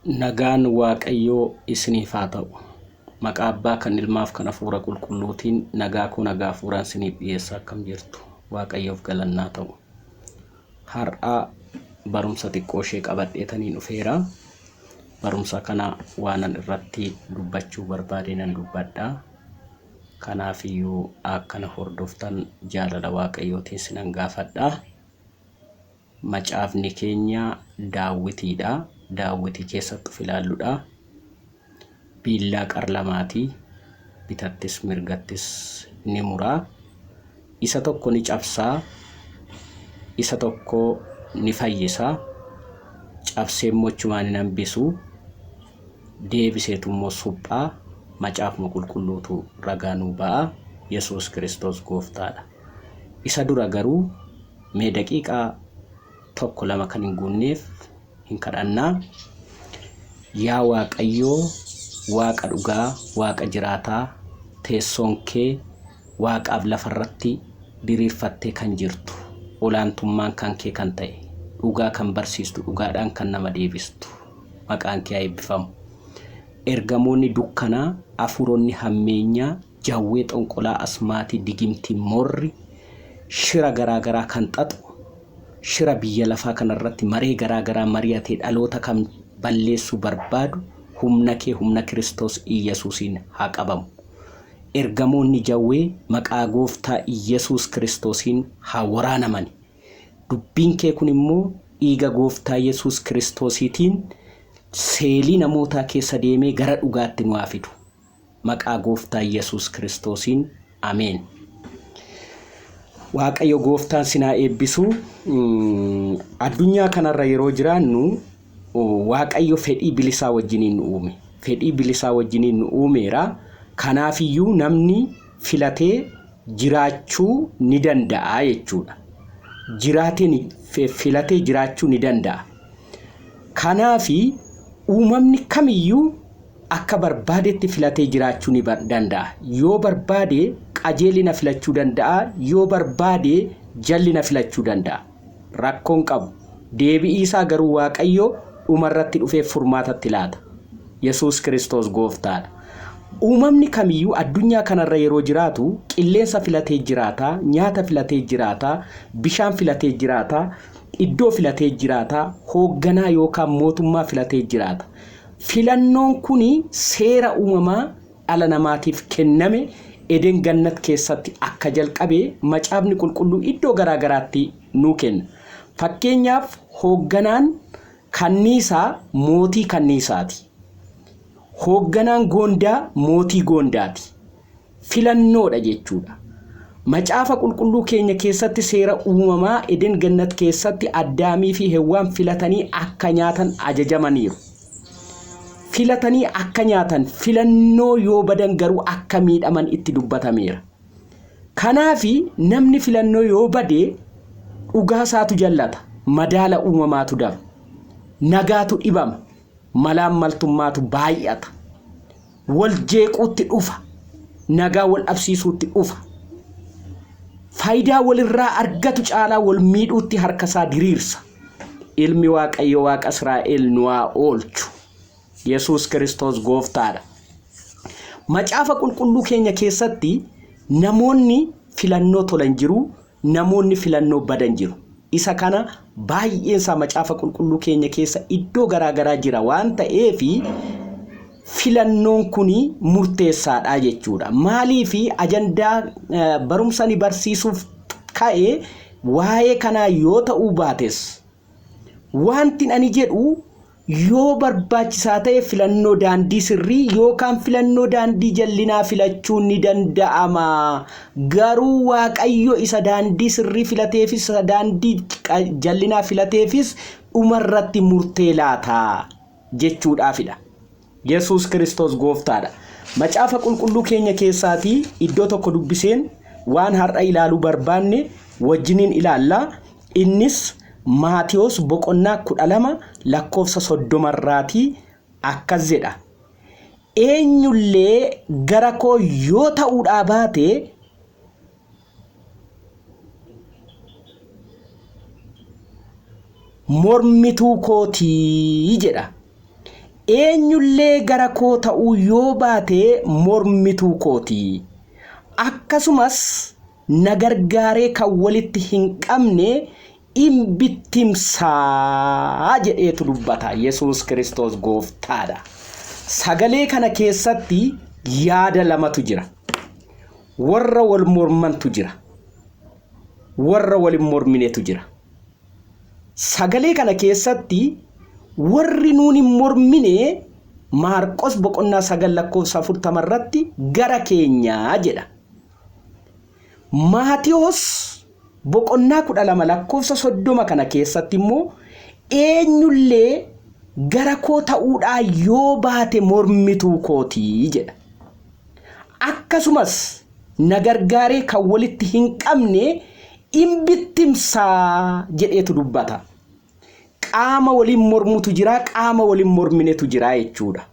Nagaan Waaqayyoo isiniif haa ta'u. Maqaa Abbaa kan Ilmaaf kan Hafuura Qulqulluutiin nagaa koo nagaa hafuuraan isiniif dhiyeessa akkam jirtu. Waaqayyoof galannaa ta'u. Har'a barumsa xiqqoo ishee qabadheetaniin dhufeera. Barumsa kana waanan irratti dubbachuu barbaade nan dubbadha. Kanaafiyyuu akkana hordoftan jaalala Waaqayyootiin sinan gaafadha. Macaafni keenya daawwitiidha. Daawwitii keessatti of ilaalludha. Biillaa qar-lamaati. Bitattis mirgattis ni mura. Isa tokko ni cabsa. Isa tokko ni fayyisa. Cabsee immoo achumaan hin hambisu. Deebiseetu immoo supha. Macaafuma qulqulluutu ragaa nuu ba'a. Yesuus Kiristoos gooftaadha. Isa dura garuu Mee daqiiqaa tokko lama kan hin guunneef hin kadhannaa. Yaa Waaqayyoo Waaqa dhugaa, Waaqa jiraataa, teessoon kee waaqaaf lafa irratti diriirfattee kan jirtu, olaantummaan kan kee kan ta'e, dhugaa kan barsiistu, dhugaadhaan kan nama deebistu, maqaan kee haa eebbifamu. Ergamoonni dukkanaa, hafuuronni hammeenyaa, jawwee xonqolaa asmaatii digimtii morri shira garaa garaa kan xaxu shira biyya lafaa kana irratti maree garaa garaa mari'atee dhaloota kan balleessuu barbaadu humna kee humna Kiristoos Iyyasuusiin haa qabamu. Ergamoonni jawwee maqaa gooftaa Iyyasuus Kiristoosiin haa waraanamani. Dubbiin kee kun immoo dhiiga gooftaa Yesuus Kiristoosiitiin seelii namootaa keessa deemee gara dhugaatti nu haa fidu. Maqaa Gooftaa Yesuus Kiristoosiin Ameen. Waaqayyo gooftaan sinaa eebbisu. Addunyaa kanarra yeroo jiraannu Waaqayyo fedhii bilisaa wajjiniin nu uume. Fedhii bilisaa wajjiniin nu uumeera. Kanaafiyyuu namni filatee jiraachuu ni danda'a jechuudha. Jiraatee filatee jiraachuu ni danda'a. Kanaafi uumamni kamiyyuu akka barbaadetti filatee jiraachuu ni danda'a. Yoo barbaade qajeelina filachuu danda'a, yoo barbaade jallina filachuu danda'a. Rakkoon qabu. Deebi'ii isaa garuu Waaqayyo dhumarratti dhufee furmaatatti laata. Yesuus Kiristoos gooftaadha. Uumamni kamiyyuu addunyaa kanarra yeroo jiraatu qilleensa filatee jiraata, nyaata filatee jiraata, bishaan filatee jiraata, iddoo filatee jiraata, hoogganaa yookaan mootummaa filatee jiraata. Filannoon kun seera uumamaa dhala namaatiif kenname Eden Gannat keessatti akka jalqabe Macaafni Qulqulluu iddoo garaa garaatti nuu kenna. Fakkeenyaaf hoogganaan kanniisaa mootii kanniisaati. Hoogganaan goondaa mootii goondaati. Filannoodha jechuudha. Macaafa Qulqulluu keenya keessatti seera uumamaa Eden Gannat keessatti Addaamii fi Hewwaan filatanii akka nyaatan ajajamaniiru. Filatanii akka nyaatan filannoo yoo badan garuu akka miidhaman itti dubbatameera. Kanaafi namni filannoo yoo bade dhugaa isaatu jallata, madaala uumamaatu daba, nagaatu dhibama, malaammaltummaatu baay'ata. Wal jeequutti dhufa. Nagaa wal dhabsiisuutti dhufa. Faayidaa walirraa argatu caalaa wal miidhuutti harkasaa diriirsa. Ilmi Waaqayyo Waaqa Israa'el nu haa oolchu. Yesuus Kiristoos gooftaadha. Macaafa qulqulluu keenya keessatti namoonni filannoo tolan jiru, namoonni filannoo badan jiru. Isa kana baay'een isaa macaafa qulqulluu keenya keessa iddoo garaa garaa jira waan ta'eef filannoon kun murteessaadha jechuudha. Maaliif ajandaa barumsa ni barsiisuuf ka'e waa'ee kanaa yoo ta'uu baates wanti ani jedhu Yoo barbaachisaa ta'e filannoo daandii sirrii yookaan filannoo daandii jallinaa filachuun ni danda'ama. Garuu Waaqayyo isa daandii sirrii filateefis isa daandii jallinaa filateefis dhumarratti murtee laata jechuudhaafidha. Yesuus Kiristoos gooftaadha. Macaafa qulqulluu keenya keessaatii iddoo tokko dubbiseen waan har'a ilaaluu barbaanne wajjiniin ilaalla. Innis Maatewos boqonnaa 12 lakkoofsa 30 irraatii akkas jedha. Eenyullee gara koo yoo ta'uudhaa baate mormituu kootii jedha. Eenyullee gara koo ta'uu yoo baate mormituu kooti. Akkasumas na gargaaree kan walitti hin qabne in bittimsaa jedheetu dubbata. Yesuus Kiristoos gooftaadha. Sagalee kana keessatti yaada lamatu jira. Warra wal mormantu jira. Warra wal hin morminetu jira. Sagalee kana keessatti warri nuun hin mormine Maarqos boqonnaa 9 lakkoofsa 40 irratti gara keenyaa jedha. Maatiyos boqonnaa 12 lakkoofsa 30 kana keessatti immoo eenyullee gara koo ta'uudhaa yoo baate mormituu kootii jedha. Akkasumas na gargaaree kan walitti hin qabne in bittimsaa jedheetu dubbata. Qaama waliin mormutu jira, qaama waliin morminetu jira jechuudha.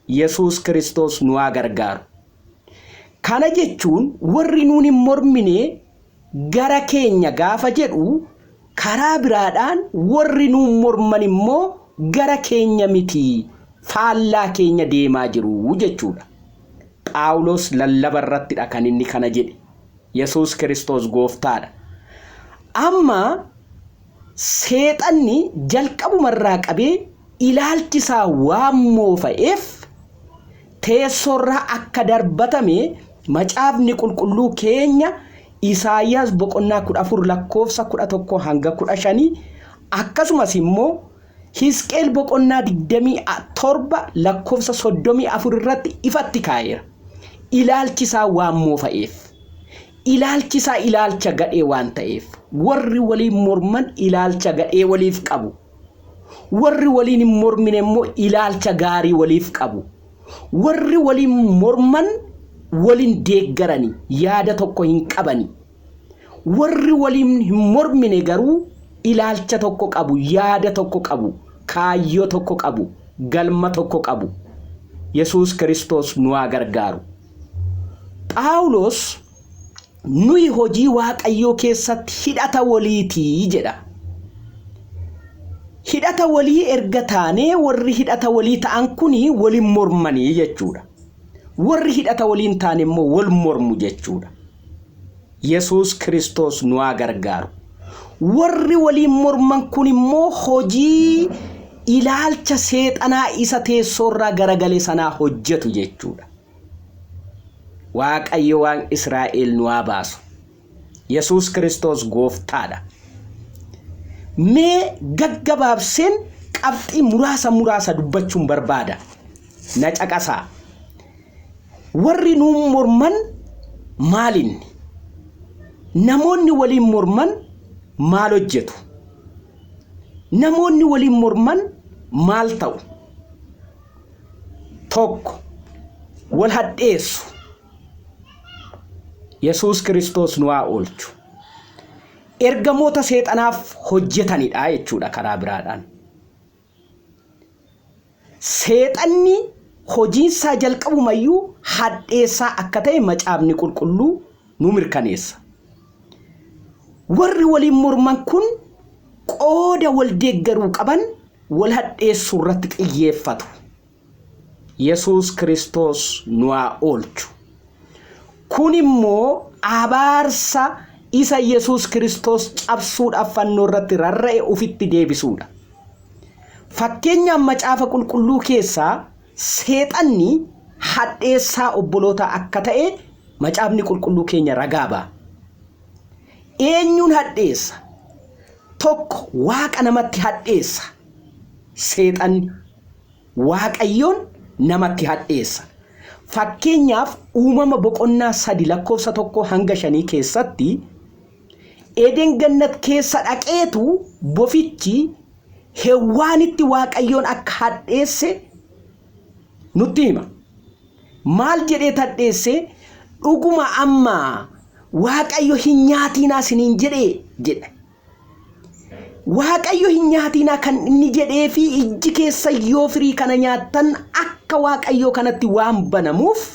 Yesuus Kiristoos nu haa gargaaru. Kana jechuun warri nuun hin mormine gara keenya gaafa jedhu karaa biraadhaan warri nuun morman immoo gara keenya miti faallaa keenya deemaa jiru jechuudha. Phaawulos lallaba irrattidha kan inni kana jedhe. Yesuus Kiristoos gooftaadha. Amma seexanni jalqabumarraa qabee ilaalchi isaa waan moofa'eef teessoorraa akka darbatame macaafni qulqulluu keenya Isaayyaas boqonnaa 14 lakkoofsa 11 hanga 15 akkasumas immoo Hisqeel boqonnaa 27 lakkoofsa 34 irratti ifatti kaa'eera. Ilaalchi isaa waan moofa'eef. Ilaalchi isaa ilaalcha gadhee waan ta'eef. Warri waliin morman ilaalcha gadhee waliif qabu. Warri waliin hin mormine immoo ilaalcha gaarii waliif qabu. Warri waliin morman waliin deeggarani, yaada tokko hin qabani. Warri waliin hin mormine garuu ilaalcha tokko qabu, yaada tokko qabu, kaayyoo tokko qabu, galma tokko qabu. Yesuus Kiristoos nu haa gargaaru. Phaawulos nuyi hojii Waaqayyoo keessatti hidhata waliitii jedha. Hidhata walii erga taanee warri hidhata walii ta'an kuni waliin mormanii jechuudha. Warri hidhata waliin taane immoo wal mormu jechuudha. Yesuus Kiristoos nu haa gargaaru. Warri waliin morman kun immoo hojii ilaalcha seexanaa isa teessoorraa garagale sanaa hojjetu jechuudha. Waaqayyo waan Israa'el nu haa baasu. Yesuus Kiristoos gooftaadha. Mee gaggabaabseen qabxii muraasa muraasa dubbachuun barbaada. Na caqasaa. Warri nuun morman maalinni? Namoonni waliin morman maal hojjetu? Namoonni waliin morman maal ta'u? Tokko wal hadheessu. Yesuus Kiristoos nu haa oolchu. Ergamoota seexanaaf hojjetanidha jechuudha karaa biraadhaan. Seexanni hojiinsaa jalqabumayyuu hadheessaa akka ta'e macaafni qulqulluu nu mirkaneessa. Warri waliin morman kun qooda wal deeggaruu qaban wal hadheessuu irratti xiyyeeffatu. Yesuus Kiristoos nu haa oolchu. Kun immoo abaarsa isa Yesuus Kiristoos cabsuudhaaf fannoo irratti rarra'e ofitti deebisuudha. Fakkeenyaaf macaafa qulqulluu keessaa seexanni hadheessaa obbolootaa akka ta'e macaafni qulqulluu keenya ragaa ba'a. Eenyuun hadheessa? Tokko waaqa namatti hadheessa. Seexanni Waaqayyoon namatti hadheessa. Fakkeenyaaf uumama boqonnaa 3 lakkoofsa 1 hanga 5 keessatti Eden Gannat keessa dhaqeetu bofichi Hewwaanitti Waaqayyoon akka hadheesse nutti hima. Maal jedhee hadheesse? Dhuguma amma Waaqayyo hin nyaatiinaa isiniin jedhee jedhe. Waaqayyo hin nyaatiinaa kan inni jedhee fi ijji keessa yoo firii kana nyaattan akka Waaqayyoo kanatti waan banamuuf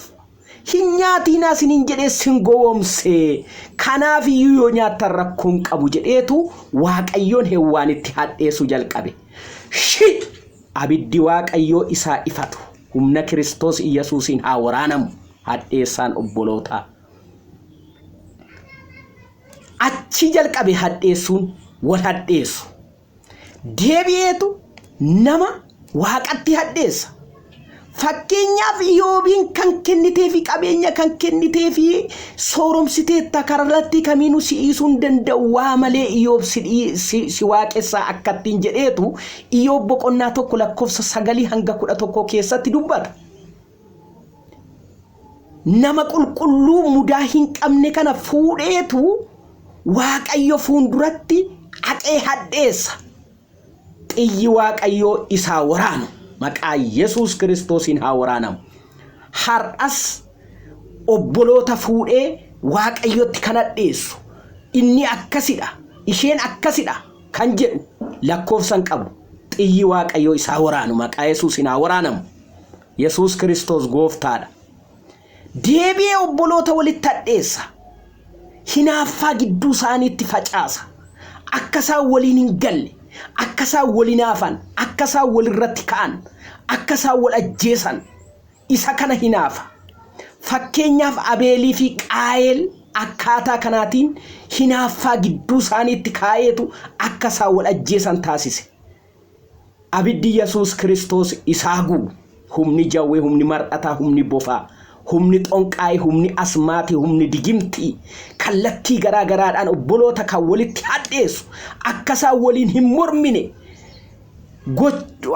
hin nyaatiinaa isiniin jedhee sin gowwoomse. Kanaaf iyyuu yoo nyaattan rakkoon qabu jedheetu Waaqayyoon Hewwaanitti hadheessuu jalqabe. Shi! Abiddi Waaqayyoo isaa ifatu humna Kiristoos Iyyasuusiin haa waraanamu hadheessaan obbolootaa. Achi jalqabe hadheessuun wal hadheessu. Deebi'eetu nama Waaqatti hadheessa. Fakkeenyaaf Iyoobiin kan kenniteefi qabeenya kan kenniteefi sooromsiteetta kararratti kamiinuu si dhiisuu hin danda'u waa malee Iyoob si, si, si waaqessaa akkattiin jedheetu Iyoob boqonnaa 1 lakkoofsa 9 hanga 11 keessatti dubbata. Nama qulqulluu mudaa hin qabne kana fuudheetu Waaqayyo fuulduratti haqee hadheessa. Xiyyi Waaqayyoo isaa waraanu maqaa Yesuus Kiristoosiin haa waraanamu. Har'as obboloota fuudhee Waaqayyotti kan hadheessu inni akkasidha, isheen akkasidha kan jedhu lakkoofsa hin qabu. Xiyyi Waaqayyoo isaa waraanu maqaa Yesuusiin haa waraanamu. Yesuus Kiristoos gooftaadha. Deebi'ee obboloota walitti hadheessa. Hinaaffaa gidduu isaaniitti facaasa. Akka isaan waliin hin galle, akka isaan wal hinaafan, akka isaan walirratti ka'an, akka isaan wal ajjeesan isa kana hinaafa. Fakkeenyaaf Abeelii fi Qaayel akkaataa kanaatiin hinaaffaa gidduu isaaniitti kaa'eetu akka isaan wal ajjeesan taasise. Abiddi Yesuus Kiristoos isaa gubu. Humni jawwee, humni mar'ataa, humni bofaa, humni xonqaayii, humni asmaatii, humni digimtii kallattii garaa garaadhaan obboloota kan walitti hadheessu akka isaan waliin hin mormine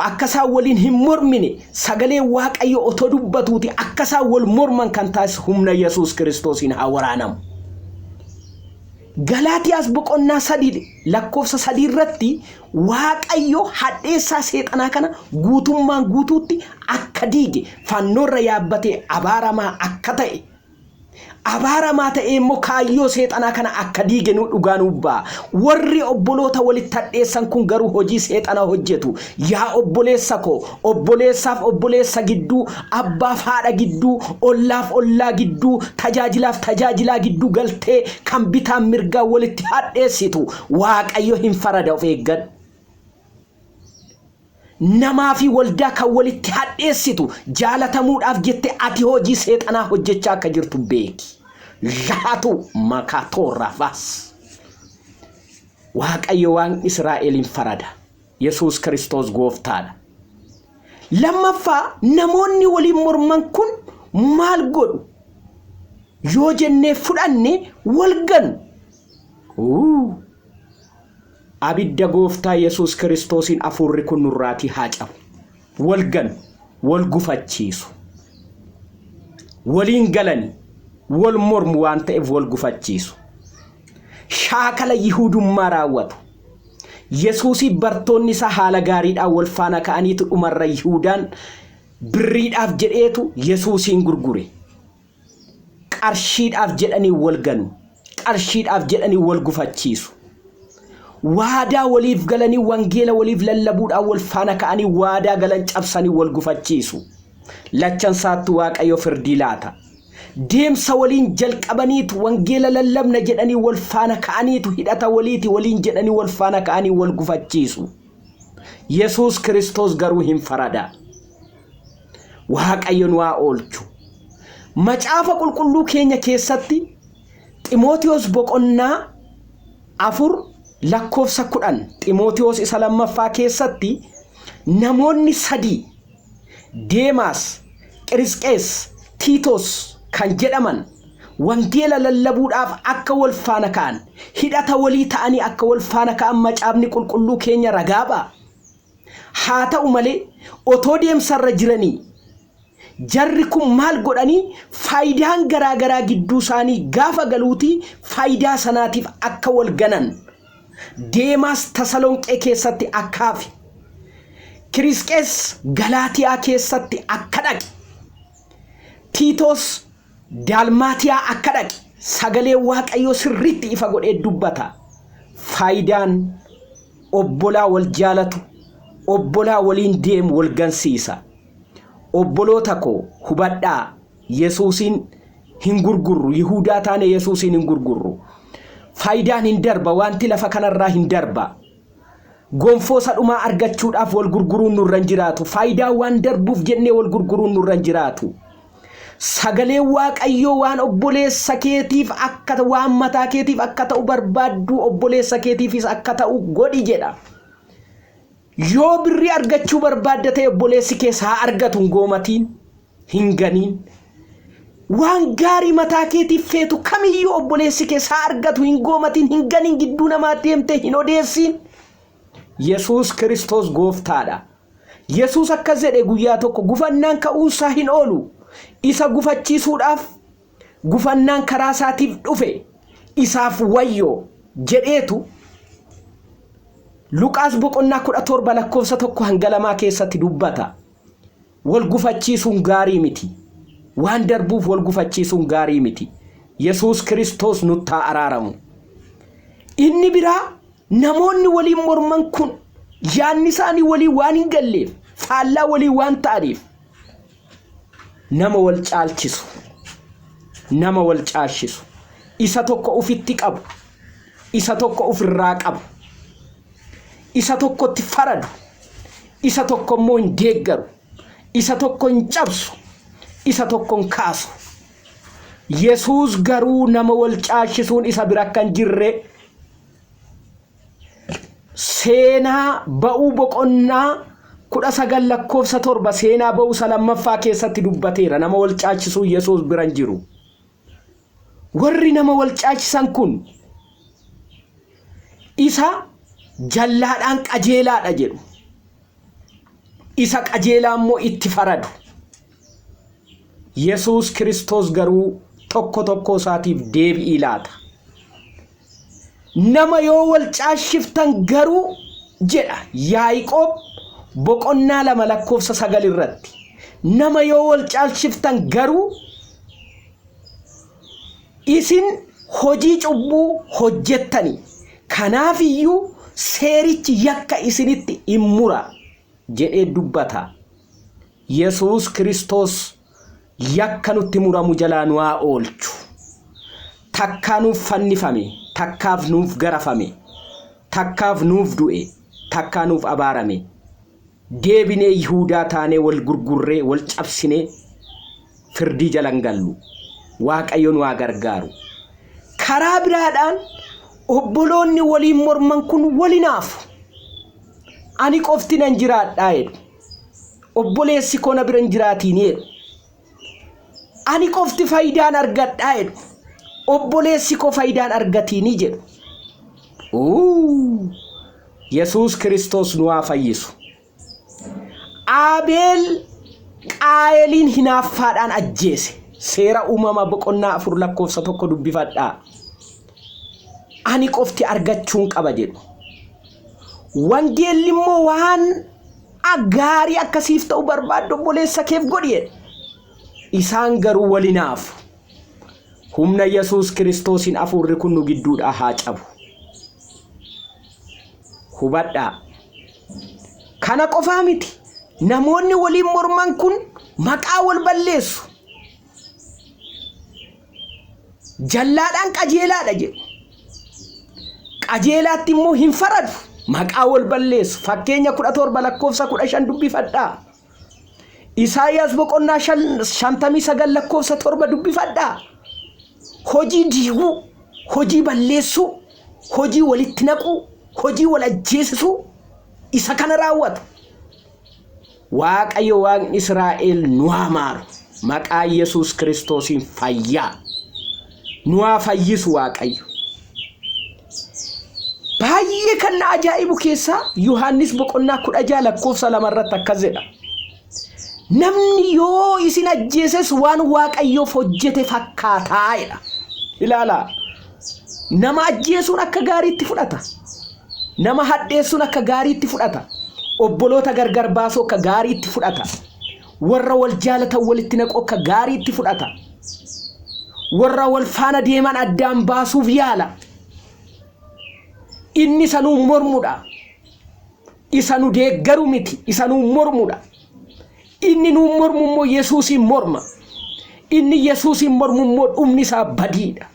akka isaan waliin hin mormine sagalee Waaqayyo otoo dubbatuuti akka isaan wal morman kan taasisu humna Yesuus Kiristoosiin haa waraanamu. Galaatiyaas boqonnaa 3 lakkoofsa 3 irratti Waaqayyo hadheessaa seexanaa kana guutummaan guutuutti akka diige, fannoorra yaabbatee abaaramaa akka ta'e, abaaramaa ta'ee immoo kaayyoo seexanaa kana akka diige nu dhugaa nuuf ba'a. Warri obboloota walitti hadheessan kun garuu hojii seexanaa hojjetu. Yaa obboleessa koo, obboleessaaf obboleessa gidduu, abbaaf haadha gidduu, ollaaf ollaa gidduu, tajaajilaaf tajaajilaa gidduu galtee kan bitaan mirgaa walitti hadheessitu Waaqayyo hin farada, of eeggadhu. Namaa fi waldaa kan walitti hadheessitu jaalatamuudhaaf jette ati hojii seexanaa hojjechaa akka jirtu beeki. Laatu makatoorrafaas. Waaqayyo waan Israa'eliin farada. Yesuus Kiristoos gooftaadha. Lammaffaa, namoonni waliin morman kun maal godhu yoo jennee fudhanne, wal ganu. Abidda gooftaa Yesuus Kiristoosiin afuurri kun nurraatii haa cabu. Wal ganu, wal gufachiisu. Waliin galani, wal mormu waan ta'eef wal gufachiisu. Shaakala Yihudummaa raawwatu. Yesuusii bartoonni isaa haala gaariidhaan wal faana ka'aniitu dhumarra Yihudaan birriidhaaf jedheetu Yesuusiin gurgure. Qarshiidhaaf jedhanii wal ganu. Qarshiidhaaf jedhanii wal gufachiisu. Waadaa waliif galanii wangeela waliif lallabuudhaan wal faana ka'anii waadaa galan cabsanii wal gufachiisu. Lachansaattu Waaqayyo firdii laata. Deemsa waliin jalqabaniitu wangeela lallabna jedhanii wal faana ka'aniitu hidhata waliiti waliin jedhanii wal faana ka'anii wal gufachiisu. Yesuus Kiristoos garuu hin farada. Waaqayyo nu haa oolchu. Macaafa qulqulluu keenya keessatti Ximootiyoos boqonnaa 4 lakkoofsa 10, Ximootiyoos isa lammaffaa keessatti namoonni sadii Deemaas, Qirisqees, Tiitos kan jedhaman wangeela lallabuudhaaf akka wal faana ka'an, hidhata walii ta'anii akka wal faana ka'an macaafni qulqulluu keenya ragaa ba'a. Haa ta'u malee otoo deemsarra jiranii jarri kun maal godhanii, faayidaan garaa garaa gidduu isaanii gaafa galuutii faayidaa sanaatiif akka wal ganan, Deemaas Tasalonqee keessatti akka hafe, Kirisqees Galaatiyaa keessatti akka dhaqe, Tiitoos Daalmaatiyaa akka dhaqe sagalee Waaqayyoo sirriitti ifa godhee dubbata. Faayidaan obbolaa wal jaalatu, obbolaa waliin deemu wal gansiisa. Obboloota koo, hubadhaa, Yesuusiin hin gurgurru. Yihudaa taane Yesuusiin hin gurgurru. Faayidaan hin darba, wanti lafa kanarraa hin darba. Gonfoo isa dhumaa argachuudhaaf wal gurguruun nurra hin jiraatu. Faayidaa waan darbuuf jennee wal gurguruun nurra hin jiraatu. Sagaleen Waaqayyoo waan obboleessa keetiif akka waan mataa keetiif akka ta'u barbaaddu obboleessa keetiifis akka ta'u godhi jedha. Yoo birrii argachuu barbaadda ta'e obboleessi kees haa argatu hin goomatiin, hin ganiin. Waan gaarii mataa keetiif feetu kamiyyuu obboleessi kees haa argatu hin goomatiin, hin ganiin gidduu namaa deemtee hin odeessiin. Yesuus Kiristoos gooftaadha. Yesuus akkas jedhe guyyaa tokko gufannaan ka'uunsaa hin oolu. Isa gufachiisuudhaaf gufannaan karaa isaatiif dhufe isaaf wayyoo jedheetu Luqaas boqonnaa 17 lakkoofsa 1 hanga 2 keessatti dubbata. Wal gufachiisuun gaarii miti. Waan darbuuf wal gufachiisuun gaarii miti. Yesuus Kiristoos nutti haa araaramu. Inni biraa namoonni waliin morman kun yaadni isaanii walii waan hin galleef faallaa walii waan ta'aniif nama wal caalchisu nama wal caalchisu isa tokko ufitti qabu isa tokko ufirraa qabu isa tokkotti faradu isa tokko immoo hin deeggaru isa tokko hin cabsu isa tokko hin kaasu Yesuus garuu nama wal caalchisuun isa bira akka hin jirre Seenaa ba'uu boqonnaa 19 lakkoofsa 7 seenaa ba'uu isa lammaffaa keessatti dubbateera. Nama wal caalchisuu Yesuus bira hin jiru. Warri nama wal caalchisan kun isa jallaadhaan qajeelaadha jedhu. Isa qajeelaa immoo itti faradu. Yesuus Kiristoos garuu tokko tokkoo isaatiif deebi'ii laata. Nama yoo wal caashiftan garuu jedha Yaa'iqoob boqonnaa 2 lakkoofsa 9 irratti. Nama yoo wal caalchiftan garuu isin hojii cubbuu hojjettani. Kanaaf iyyuu seerichi yakka isinitti in mura jedhee dubbata. Yesuus Kiristoos yakka nutti muramu jalaa nu haa oolchu. Takkaa nuuf fannifame, takkaaf nuuf garafame, takkaaf nuuf du'e, takkaa nuuf abaarame. Deebinee Yihuudaa taanee wal gurgurree, wal cabsinee firdii jala hin gallu. Waaqayyo nu haa gargaaru. Karaa biraadhaan obboloonni waliin morman kun wal hinaafu. Ani qofti nan jiraadhaa jedhu. Obboleessi koo na bira hin jiraatiin jedhu. Ani qofti faayidaan argadhaa jedhu. Obboleessi koo faayidaan argatiini jedhu. Uu! Yesuus Kiristoos nu haa fayyisu. Abeel Qaayeliin hinaaffaadhaan ajjeese. Seera uumama boqonnaa 4 lakkoofsa 1 dubbifadhaa. Ani qofti argachuun qaba jedhu. Wangeelli immoo waan gaarii akka siif ta'u barbaaddu obboleessa keef godhi jedha. Isaan garuu wal hinaafu. Humna Yesuus Kiristoosiin hafuurri kun nu gidduudhaa haa cabu. Hubadhaa. Kana qofaa miti. Namoonni waliin morman kun maqaa wal balleessu. Jallaadhaan qajeelaadha jedhu. Qajeelaatti immoo hin faradu. Maqaa wal balleessu. Fakkeenya 17 lakkoofsa 15 dubbifadhaa. Isaayyaas boqonnaa 59 lakkoofsa 7 dubbifadhaa. Hojii diiguu, hojii balleessuu, hojii walitti naquu, hojii wal ajjeesisuu isa kana raawwatu. Waaqayyo Waaqni Israa'el nu haa maaru. Maqaa Yesuus Kiristoosiin fayyaa. Nu haa fayyisu Waaqayyo. Baay'ee kan na ajaa'ibu keessaa Yohaannis boqonnaa 16 lakkoofsa 2 irratti akkas jedha. Namni yoo isin ajjeeses waan Waaqayyoof hojjete fakkaataa jedha. Ilaalaa. Nama ajjeesuun akka gaariitti fudhata. Nama hadheessuun akka gaariitti fudhata. Obboloota gargar baasuu akka gaariitti fudhata. Warra wal jaalatan walitti naquu akka gaariitti fudhata. Warra wal faana deeman addaan baasuuf yaala. Inni isa nuu mormudha. Isa nu deeggaru miti, isa nuu mormudha. Inni nuu mormu immoo Yesuusiin morma. Inni Yesuusiin mormu immoo dhumni isaa badiidha.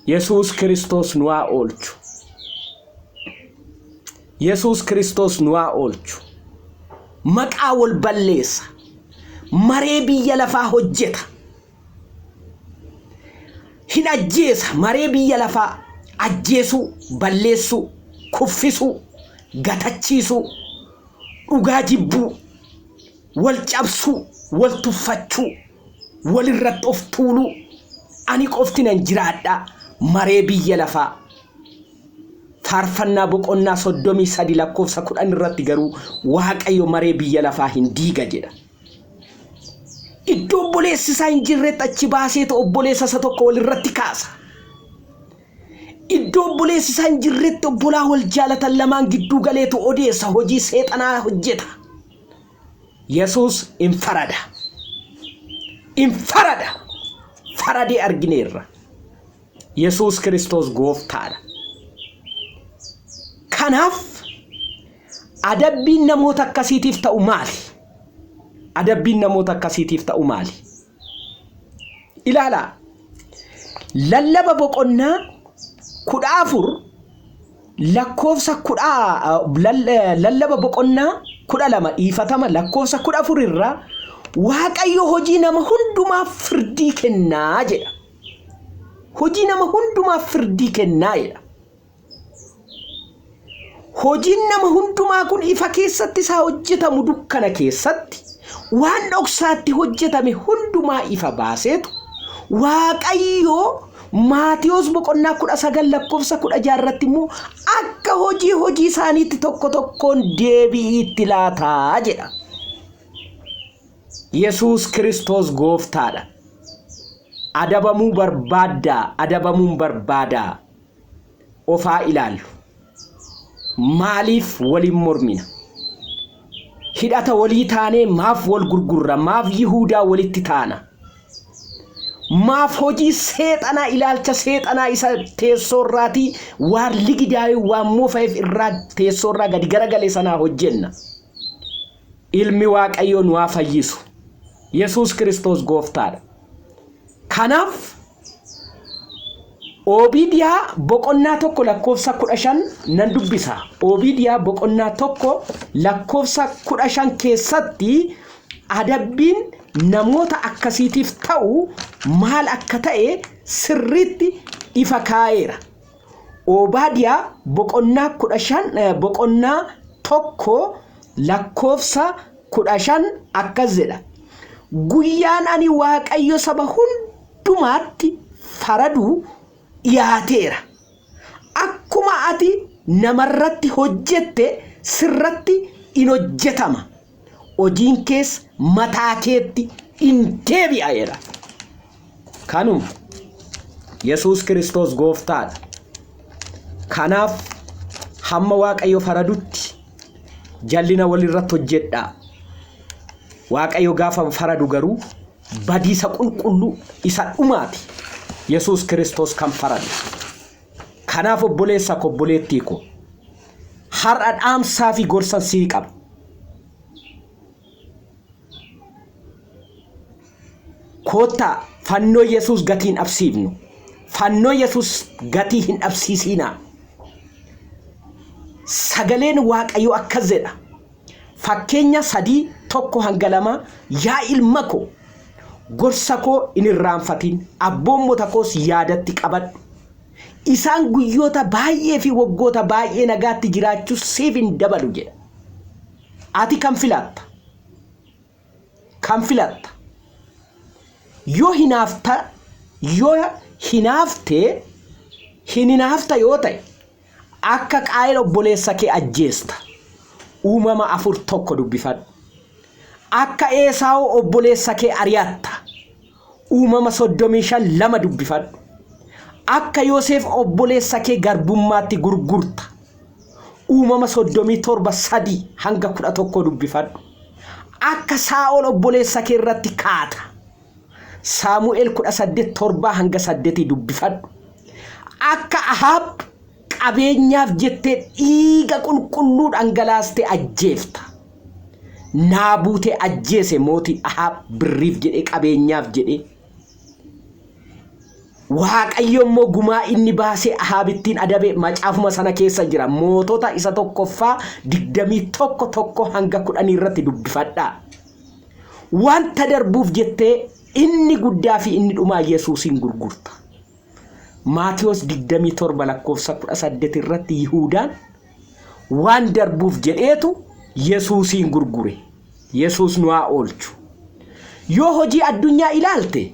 Yesuus Kiristoos nu haa oolchu. Yesuus Kiristoos nu haa oolchu. Maqaa wal balleessa. Maree biyya lafaa hojjeta. Hin ajjeesa. Maree biyya lafaa ajjeesuu, balleessuu, kuffisuu, gatachiisuu, dhugaa jibbuu, wal cabsuu, wal tuffachuu, walirratti of tuuluu, ani qofti nan jiraadha. Maree biyya lafaa. Faarfannaa boqonnaa 33 lakkoofsa 10 irratti garuu Waaqayyo maree biyya lafaa hin diiga jedha. Iddoo obboleessi isaa hin jirretti achi baaseetu obboleessa isa tokko walirratti kaasa. Iddoo obboleessi isaa hin jirretti obbolaa wal jaalatan lamaan gidduu galeetu odeessa, hojii seexanaa hojjeta. Yesuus in farada. In farada. Faradee argineerra. Yesuus Kiristoos gooftaadha. Kanaaf adabbiin namoota akkasiitiif ta'u maali? Adabbiin namoota akkasiitiif ta'u maali? Ilaalaa. Lallaba boqonnaa 14 lakkoofsa kudha lallaba boqonnaa 12, dhiifatama, lakkoofsa 14 irraa Waaqayyo hojii nama hundumaaf firdii kennaa jedha. Hojii nama hundumaaf firdii kennaa jedha. Hojiin nama hundumaa kun ifa keessatti isaa hojjetamu dukkana keessatti, waan dhoksaatti hojjetame hundumaa ifa baaseetu Waaqayyo Maatiyos boqonnaa 19 lakkoofsa 16 irratti immoo akka hojii hojii isaaniitti tokko tokkoon deebii itti laataa jedha. Yesuus Kiristoos gooftaadha. Adabamuu barbaaddaa? Adabamuun barbaadaa? Ofaa ilaallu. Maaliif waliin mormina? Hidhata walii taanee maaf wal gurgurra? Maaf Yihuudaa walitti taana? Maaf hojii seexanaa, ilaalcha seexanaa isa teessoorraatii waan ligidaa'ee waan moofa'eef irraa teessoorraa gadi garagale sanaa hojjenna? Ilmi Waaqayyoo nu haa fayyisu. Yesuus Kiristoos gooftaadha. Kanaaf Oobidiyaa boqonnaa 1 lakkoofsa 15 nan dubbisa. Oobidiyaa boqonnaa 1 lakkoofsa 15 keessatti adabbiin namoota akkasiitiif ta'u maal akka ta'e sirriitti ifa kaa'eera. Oobaadiyaa boqonnaa 15, boqonnaa 1 lakkoofsa 15 akkas jedha. Guyyaan ani Waaqayyo saba hundumaatti faradu dhiyaateera. Akkuma ati namarratti hojjette sirratti in hojjetama. Hojiin kees mataa keetti in deebi'a jedha. Kanuma. Yesuus Kiristoos gooftaadha. Kanaaf hamma Waaqayyo faradutti jallina walirratti hojjedhaa. Waaqayyo gaafa faradu garuu badiisa qulqulluu isa dhumaati. Yesuus Kiristoos kan faradu. Kanaaf obboleessa koo, obboleettii koo, har'a dhaamsaa fi gorsan sii qaba. Koottaa fannoo Yesuus gatii hin dhabsiifnu. Fannoo Yesuus gatii hin dhabsiisiinaa. Sagaleen Waaqayyoo akkas jedha. Fakkeenya 3 1-2, Yaa ilma ko, gorsa koo hin irraanfatin, abboommota koos yaadatti qabadhu. Isaan guyyoota baay'ee fi waggoota baay'ee nagaatti jiraachuu siif in dabalu jedha. Ati kam filatta? Kam filatta? Yoo hinaafta yoo hinaafte hin hinaafta yoo ta'e, akka Qaayel obboleessa kee ajjeesta. Uumama 4 1 dubbifadhu. Akka Eesaawu obboleessa kee ari'atta. Uumama 35 2 dubbifadhu. Akka Yoseef obboleessa kee garbummaatti gurgurta. Uumama 37 3-11 dubbifadhu. Akka Saa'ol obboleessa kee irratti kaata. Saamu'eel 18 7-8 dubbifadhu. Akka Ahaab qabeenyaaf jettee dhiiga qulqulluu dhangalaastee ajjeefta. Naabuutee ajjeese mootiin Ahaab birriif jedhee, qabeenyaaf jedhee. Waaqayyo immoo gumaa inni baasee Ahaabittiin adabe macaafuma sana keessa jira. Mootota isa tokkoffaa 21:1 hanga 10 irratti dubbifadhaa. Wanta darbuuf jettee inni guddaa fi inni dhumaa Yesuusiin gurgurta. Maatiyos 27 lakkoofsa 18 irratti Yihuudaan waan darbuuf jedheetu Yesuusiin gurgure. Yesuus nu haa oolchu. Yoo hojii addunyaa ilaalte,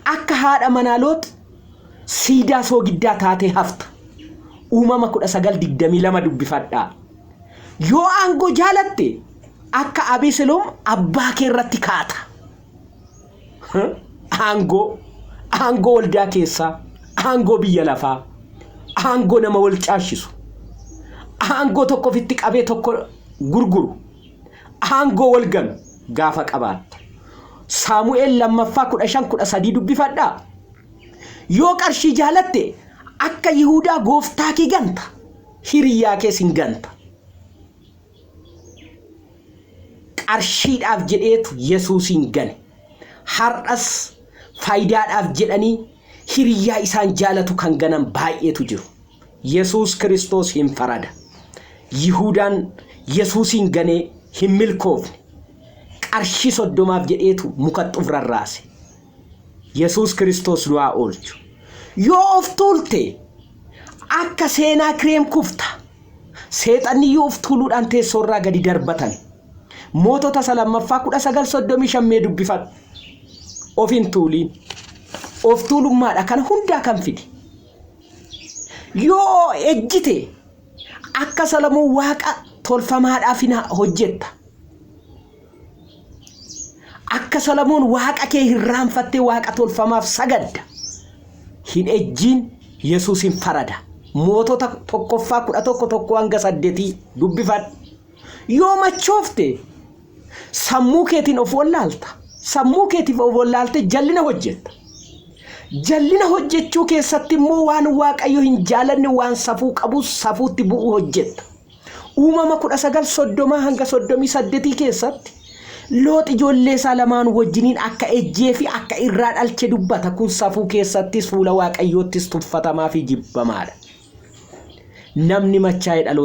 akka haadha manaa Loox siidaa soogiddaa taatee hafta. Uumama 19:22 dubbifadhaa. Yoo aangoo jaalatte, akka Abeseloom abbaa kee irratti kaata. Aangoo, aangoo waldaa keessaa, aangoo biyya lafaa, aangoo nama wal caashisu, aangoo tokko ofitti qabee tokko gurguru, aangoo wal ganu gaafa qabaattu. Saamu'eel lammaffaa 15:13 dubbifadhaa. Yoo qarshii jaalatte, akka Yihudaa gooftaa kee ganta. Hiriyaa kees hin ganta. Qarshiidhaaf jedheetu Yesuusiin gane. Har'as faayidaadhaaf jedhanii hiriyaa isaan jaalatu kan ganan baay'eetu jiru. Yesuus Kiristoos hin farada. Yihudaan Yesuusiin ganee hin milkoofne. Qarshii 30f jedheetu muka of rarraase. Yesuus Kiristoos nu haa oolchu. Yoo of tuulte, akka seenaa kireem kufta. Seexanni yoo of tuuluudhaan teessoorraa gadi darbatan. Mootota isa lammaffaa 19:35 mee dubbifadhu. Of hin tuuliin. Of tuulummaadha kana hundaa kan fide. Yoo ejjite, akka Salamoon waaqa tolfamaadhaaf hin hojjetta. Akka Salamoon waaqa kee hirraanfattee waaqa tolfamaaf sagadda. Hin ejjiin, Yesuus hin farada. Mootota tokkoffaa 11:1 hanga 8 dubbifadhu. Yoo machoofte, sammuu keetiin of wallaalta. Sammuu keetiif of wallaalte jallina hojjetta. Jallina hojjechuu keessatti immoo waan Waaqayyo hin jaalanne, waan safuu qabu safuutti bu'u hojjetta. Uumama 19:30 hanga 38 keessatti Loox ijoollee isaa lamaan wajjiniin akka ejjee fi akka irraa dhalche dubbata. Kun safuu keessattis fuula Waaqayyoottis tuffatamaa fi jibbamaadha. Namni machaa'ee dhaloota